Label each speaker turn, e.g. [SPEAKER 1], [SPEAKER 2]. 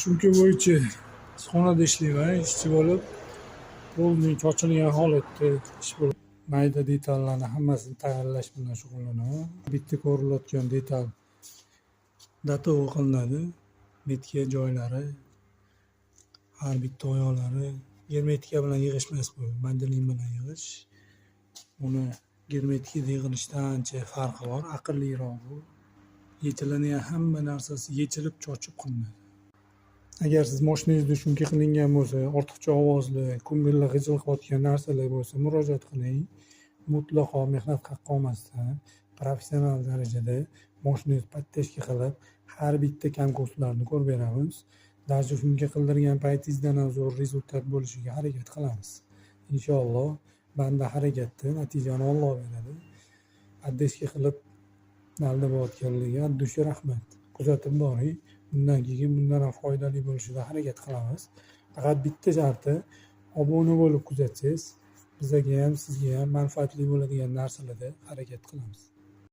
[SPEAKER 1] Шумка bo'yicha ishxonada ishlayman, ishchi bo'lib. Polning chochilgan holatda ish bo'lib, mayda detallarni hammasini tayyorlash bilan shug'ullanaman. Bitta ko'rilayotgan detal готовый qilinadi. Метка joylari, har bitta oyoqlari germetika bilan yig'ish emas bu, mandolin bilan yig'ish. Uni germetikada yig'ilishdan ancha farqi bor, aqlliroq bu. Yechiladigan hamma narsasi yechilib, chochib qilinadi. Agar siz moshinangizda шумка qilingan bo'lsa, ortiqcha ovozli, ko'ngilni g'ijil qilayotgan narsalar bo'lsa, murojaat qiling. Mutlaqo mehnat haqqi olmasdan, professional darajada moshinangizni поддержка qilib, har bitta kam-ko'stlarni ko'rib beramiz. Даже шумка qildirgan paytingizdan ham zo'r результат bo'lishiga harakat qilamiz. Inshaalloh, banda harakatda, natijani Olloh beradi. Поддержка qilib nalda bo'layotganlarga от души rahmat. Kuzatib boring. Bundan keyin bundan ham foydali bo'lishida harakat qilamiz. Faqat bitta sharti: obuna bo'lib kuzatsangiz, bizaga ham, sizga ham manfaatli bo'ladigan narsalarda harakat qilamiz.